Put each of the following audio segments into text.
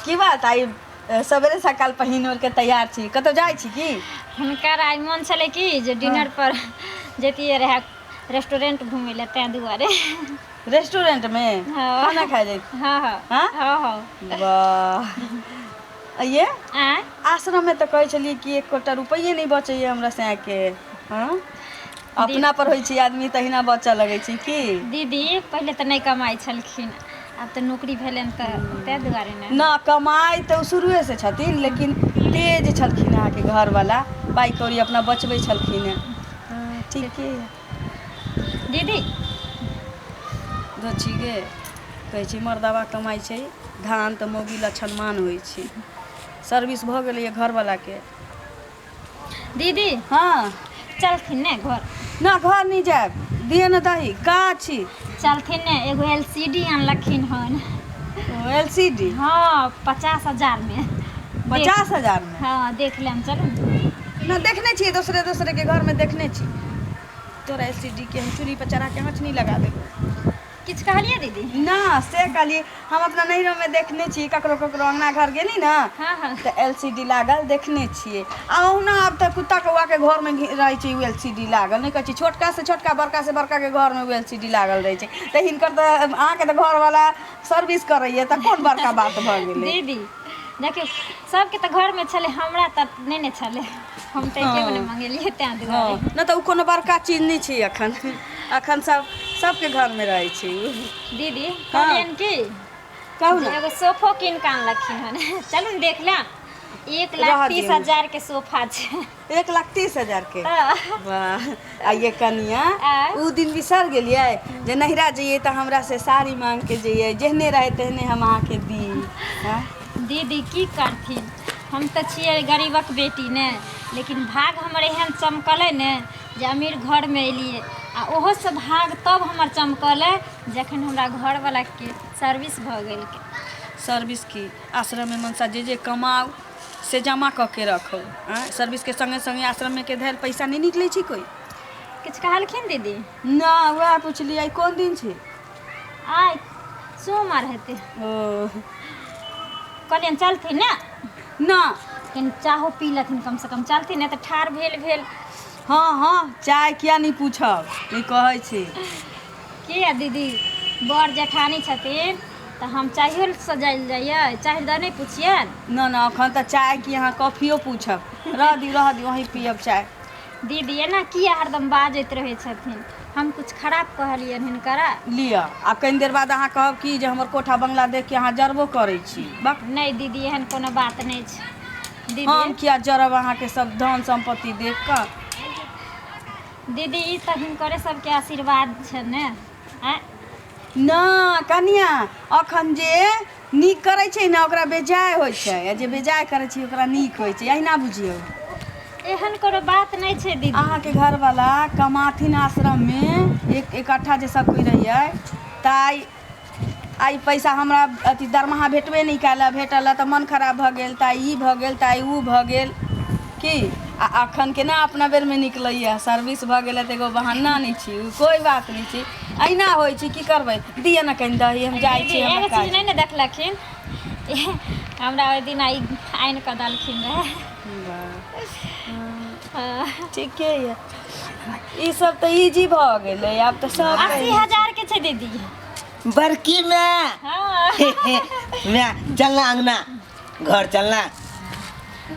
की बात आइ सवेरे सकाल पहिन ओढ़ के तैयार छी, कतौ जाइ छी की? हुनकर आइ मोन छलै कि जे डिनर पर जैतियै रहए रेस्टोरेंट घुमै लए, ताहि दुआरे। रेस्टोरेंट में? हाँ। खाना खाए जाए? हाँ हाँ। हाँ? हाँ हाँ। वाह, ये आँय? आश्रम में तऽ कहै छलियै कि एकोटा रुपैए नहि बचैए हमरा सैके। हँ, अपना पर होइ छै आदमी तहिना बचऽ लगै छै की। दीदी पहिले तऽ नहि कमाइ छलखिन, आब तऽ नौकरी भेलनि तऽ ताहि दुआरे ने। ना, कमाइ तऽ ओ शुरुएसँ छथिन, लेकिन तेज छलखिन अहाँके घरवला, पाइ कौड़ी अपना बचबै छलखिन हेँ। हँ, ठीके यऽ। दीदी दोची गे, कहै छै मर्दबा कमाइ छै धान तऽ मौगी लछनमान होइ छै। सर्विस भऽ गेलैए घरवलाके। दीदी। हाँ। चलथिन ने घर? ना, घर नहीं जायब, दिए ने दही का छी। चलथिन ने, एगो एल सी डी अनलखिन हन। L C D? हाँ, 50,000 में। 50,000 में? हाँ, देख लेम, चलू। ना, देखने छियै, दोसरे दोसरे के घर में देखने छी। तोरा एल सी डी के हम चूल्ही पर चढ़ा के आँच नहीं लगा देबो। किछु कहलियै दीदी? ना, से कहलियै हम अपना नैहरोमे देखने छी, ककरो ककरो अङ्गना घर गेली ने हाँ हाँ तऽ एल सी डी लागल देखने छियै। आ ओहुना आब तऽ कुत्ता कौआके घरमे रहै छै ओ एल सी डी लागल। नहि कहै छी, छोटका से छोटका, बड़का से बड़काके घरमे ओ एल सी डी लागल रहै छै। तऽ हिनकर तऽ, अहाँके तऽ घरवाला सर्विस करैए, तऽ कोन बड़का बात भऽ गेलै? दीदी देखियौ, सबके तऽ घरमे छलै, हमरा तऽ नहि ने छलै। हम तऽ एके गो ने मंगेलियै, तें दुआरे। हँ, नहि तऽ ओ कोनो बड़का चीज नहि छै। एखन एखन सब सबके घरमे रहै छै ओ। दीदी, कहलियनि कि कहू जे ने। एगो सोफो कीन कऽ आनलखिन हन, चलू ने देख लेब। एक लाख रहऽ तीस दियौ। हजार के सोफा छै। 1,30,000 के? तऽ। वाह, आ ये कनिया, आँय? उ दिन बिसर गेलियै जे नैहरा जइयै तऽ हमरा से साड़ी मांग के जइयै, जेहने रहै तेहने हम अहाँके दी। आँय? दीदी, की करथिन, हम तऽ छियै गरीबक बेटी ने, लेकिन भाग हमर एहन चमकलै ने जे अमीर घरमे एलियै। आ ओहोसँ भाग तब हमर चमकलै जखन हमरा घरवलाके सर्विस भऽ गेल। सर्विस की? आश्रममे मनसा जे जे कमाउ से जमा कऽ के रखू। आँय, सर्विसके सङ्गे सङ्गे आश्रममे के धयल पैसा नहि निकलै छै कोइ। किछु कहलखिन दीदी? ना, वएह पुछलियै, आइ कोन दिन छै? आइ सोमवार हेतै। ओ। कहलियनि चलथिन ने। ना। कनि चाहो पी लेथिन कमसँ कम। चलथिन ने तऽ ठाढ़ भेल भेल। हँ हँ, चाय किया नहि पूछब, नहि कहै छी। किया दीदी, बड़ जेठानी छथिन तऽ हम चायो सजायल जाइए, चाय दऽ नहि पुछियनि? ना ना, एखन तऽ चाय की, अहाँ कॉफियो पूछब। रह दियौ, रह दियौ, अहीं पियब चाय। दीदी, एना किया हरदम बाजैत रहै छथिन? हम किछु खराब कहलियनि हिनकरा? लिअ, आब कनि देर बाद अहाँ कहब कि जे हमर कोठा बंगला देख के अहाँ जरबो करै छी। बक। नहि दीदी, एहन कोनो बात नहि छै दीदी। हम किया जरब अहाँके सब धन सम्पत्ति देख कऽ? दीदी, ई तऽ हिनकरे सबके आशीर्वाद छै ने। आँय? ना कनिया, अखन जे नीक करै छै ने ओकरा बेजाय होइ छै, आ जे बेजाय करै छै ओकरा नीक होइ छै। अहिना बुझियौ। एहन कोनो बात नहि छै दीदी। अहाँके घरवाला कमाथिन आश्रममे एक इकट्ठा जे सब कोइ रहियै तऽ आइ आइ पैसा हमरा अथी दरमाहा भेटबे नहि कयल, भेटल तऽ मन खराब भऽ गेल, तऽ आइ ई भऽ गेल, तऽ आइ ओ भऽ गेल की। आ अखन केना अपना बेरमे निकलैए? सर्विस भऽ गेलै तऽ एगो बहाना नहि छी। ओ कोइ बात नहि छै, अहिना होइ छै, की करबै? दिअ ने कनि दही, हम जाइ दीदी छी, हमरा एगो काज। चीज नहि ने देखलखिन, हमरा ओहि दिन ई आनि कऽ देलखिन रहए। वाह। हँ। ठीके यऽ, ई सब तऽ इजी भऽ गेलै, आब तऽ सब 80,000 के छै दीदी। बड़की में। हाँ। मैं चलना, अंगना घर चलना।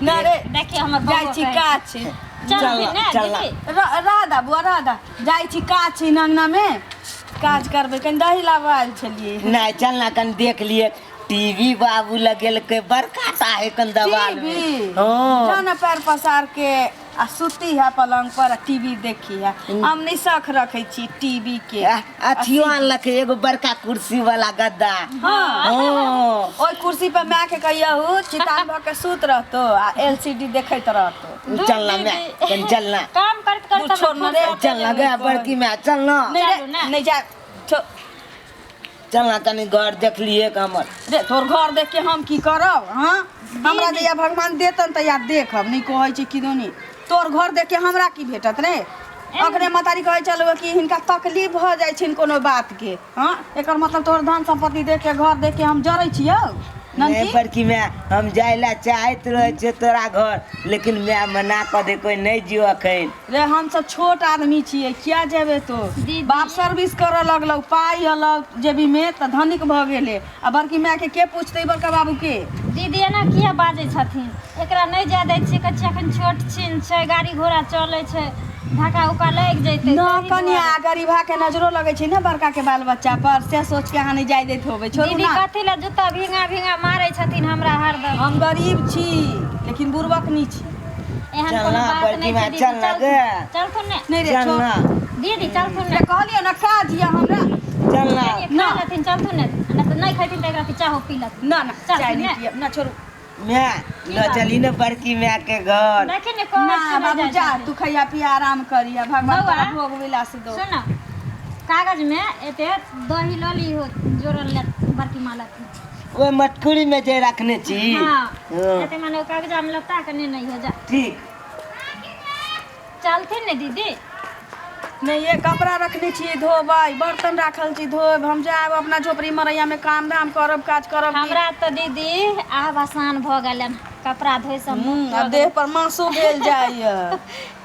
ना रे। देखिए हमर जाइ बौआ छी कहै काज छै। चलथिन ने? चलना। दीदी। राधा बुआ, राधा, जाइ छी, काज छै अंगना में, काज करबै। कनि दही लाबऽ आयल छलियै। नहीं, चलना, कन देख लिए टीवी बाबू लगेलकै बड़का टा है कन दवाल में। टीवी? हाँ। जाना पैर पसार के आ सुती है पलंग पर आ टीवी देखी है। हम नहीं शौक रखे छी टीवी के। अथियो आनलकै एगो बड़का कुर्सी वाला गद्दा। हाँ। हाँ। ओहि कुर्सी पर माय के कहियहु चितान भऽ के सुत रहतो आ एलसीडी देखैत रहतो। दूर चलना दीदी। मैं कन चलना। काम करत करत दूर छोड़ ना रे। चलना गया बड़की मैं, चलना। नहीं रे। चलू ना। नहीं जा, चलना, कनी घर देख लिए हमर। रे, तोर घर देख के हम की करब? हाँ, हमरा जहिया भगवान देतन तहिया देखब। नहि कहै छै किदोनी, तोर घर देख के हमरा की भेटत रे? अखने महतारी कहै छलौ कि हिनका तकलीफ भऽ जाइ छनि कोनो बात के। हाँ, एकर मतलब तोहर धन सम्पत्ति देख के, घर देख के हम जरै छियौ? नहीं ननकी बड़की माय, हम जाय ला चाहैत रहै छियै तोरा घर, लेकिन माय मना कऽ दे कोई नहीं जियो अखन। रे हम सब छोट आदमी छियै, किया जेबे तो? दीदी। बाप सर्विस करऽ लगलौ, पाइ हलौ जेबी में तऽ धनिक भऽ गेलै। आ बड़की माय के के पूछतै बड़का बाबू के? दीदी एना किया बाजै छथिन? एकरा नहि जाय दै छियै, कहै छियै अखन छोट छिन छै, गाड़ी घोड़ा चलै छै, धक्का उक्का लागि जैतै। न ताहि कनिया, दुआरे। गरीबा के नजरो लगै छै ने बड़का के बाल बच्चा पर, से सोच के अहाँ नहि जाय दैत होबै। छोड़ू दीदी ना। कथी लए जूता भींगा भींगा मारै छथिन हमरा हरदम? हम गरीब छी लेकिन बुड़बक नहि छी। एहन चल कोनो ना, बात बड़की नहि माय, छै दीदी। चल ना चल गे। चलथुन ने। नहि रे, चल छोड़। ना। दीदी चलथुन ने। रे कहलियौ ने काज यऽ हमरा। चल ना। कनिये खा लेथिन, चलथुन ने, नहि तऽ नहि खैथिन तऽ एकरा चाहो पी लेथिन। ना ना, चल, चाय ने। नहि पियब ना, छोड़ू। माय, लऽ चली ने बड़की माय के घर। देखी ने कहै ना छियै नहि बाबू जाइ जा, छथिन। तू खैया पिया आराम करिया, भगवान बौआ। तोरा भोग विलास दो। सुन, कागज में एते दही लऽ ली हो, जोड़ल ले बड़की माँ लथिन। ओहि मटकुरी में जे रखने छी? हाँ। हाँ। एते माने ओ कागजा में लपटा के ने नहीं हो जा। ठीक। चलथिन ने दीदी। नहि ये, कपड़ा रखने छियै धोबै, बर्तन राखल छी धोब, हम जायब अपना झोपड़ी मरैया में काम धाम करब, काज करब की। हमरा तऽ दीदी आब आसान भऽ गेलन कपड़ा धोइ सब। आब देह पर मासो भेल जाइए।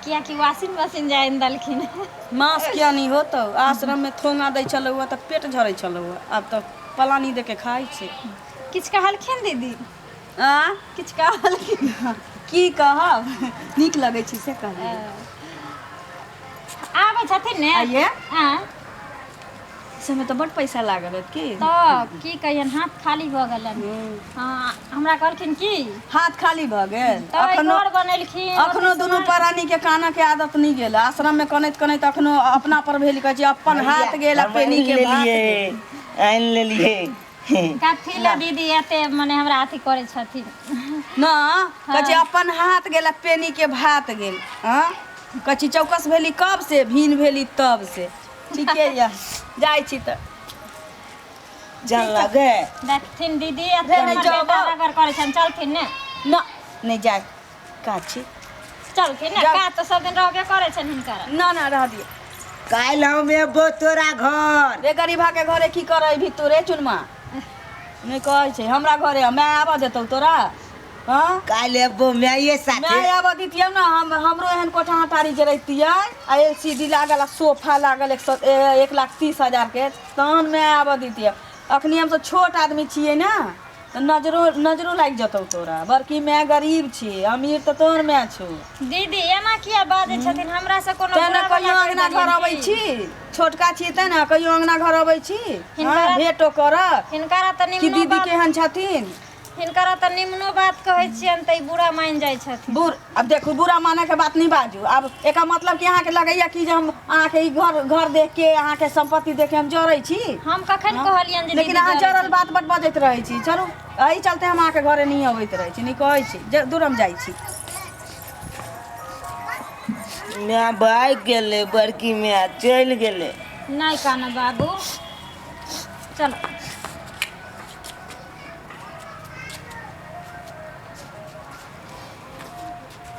कियाकि वॉशिंग मशीन जानि देलखिन। मास किया नहि होतौ? आश्रम में थोंगा दै छलौ तऽ पेट झरै छलौ, आब तऽ पलानी दे के खाइ छै। किछु कहलखिन दीदी? आ? किछु कहलखिन? की कहब, नीक लगै छै से कहलियै। आबै छथिन ने। आइए। आँय? समय तऽ बड पैसा लागल होत की? तऽ की कहियन, हाथ खाली भऽ गेलनि। हँ, हमरा कहलखिन की हाथ खाली भऽ गेल? तऽ अखनो घर बनेलखिन। अखनो दुनू प्राणी के कानऽ के आदत नहि गेल। आश्रम में कनैत कनैत अखनो अपना पर भेल, कहै छै अपन हाथ गेल आ हम पेनी आनि के भात लेलियै। गेल। आनि लेलियै। कथी लए दीदी एते मने हमरा अथी करै छथिन? न कहै छै अपन हाथ गेल आ पेनी के भात गेल। हँ, कहै छी चौकस भेली कब से, भीन भेली तब से। ठीके यऽ, जाइ छी तऽ। चल लगे। देखथिन दीदी, एते नहि हमर जाउ बेटा बाउ। रगड़ करै छनि, चलथिन ने। न नहि जाय, काज छी। चलथिन ने। जाउ। काज तऽ सब दिन रहबे करै छनि हिनकर। न न, रह दियौ। काल्हि हम एबो तोरा घर। रे गरीबा के घरे की करै भी तू रे चुनमा? नहि कहै छै हमरा घरे, माय आबऽ देतौ तोरा? हँ? काल्हि एबो माये साथे। माय आबऽ दितियै ने हम, हमरो एहन कोठा हटारी जे रहितियै आ LCD लागल आ सोफा लागल 1,30,000 के, तहन माय आबऽ दितियै। अखनी हमसब छोट आदमी छियै ने, तऽ नजरो नजरो लागि जेतौ तोरा। बड़की माय गरीब छी, अमीर तऽ तोहर माय छौ। दीदी एना किया बाजै छथिन? हमरा से कोनो तेँ ने बुरा कहियो वाला अङ्गना कहि घर अबै देलियनि की? छी, छोटका छी तेँ ने कहियो अङ्गना घर अबै छी। हँ, भेंटो करऽ हिनकरा तऽ कि निमनो दीदी बात केहन छथिन। हिनकरा तऽ निमनो बात कहै छियनि तऽ ई बुरा मानि जाइ छथिन। बुर आब देखू, बुरा माने के बात नहि बाजू। आब एकर मतलब कि अहाँके लगैया कि जे हम अहाँके ई घर घर देख के, अहाँके सम्पत्ति देख के हम जरै छी? हम कखन कहलियनि जे लेकिन दीदी अहाँ जरै जरल छथिन? बात बड बजैत रहै छी। चलू, एहि चलते हम अहाँके घरे नहि अबैत रहै छी, नहि कहै छी जे दूर हम जाइ छी। माय भागि गेलै, बड़की माय चलि गेलै। नहि कानऽ बाबू, चलो।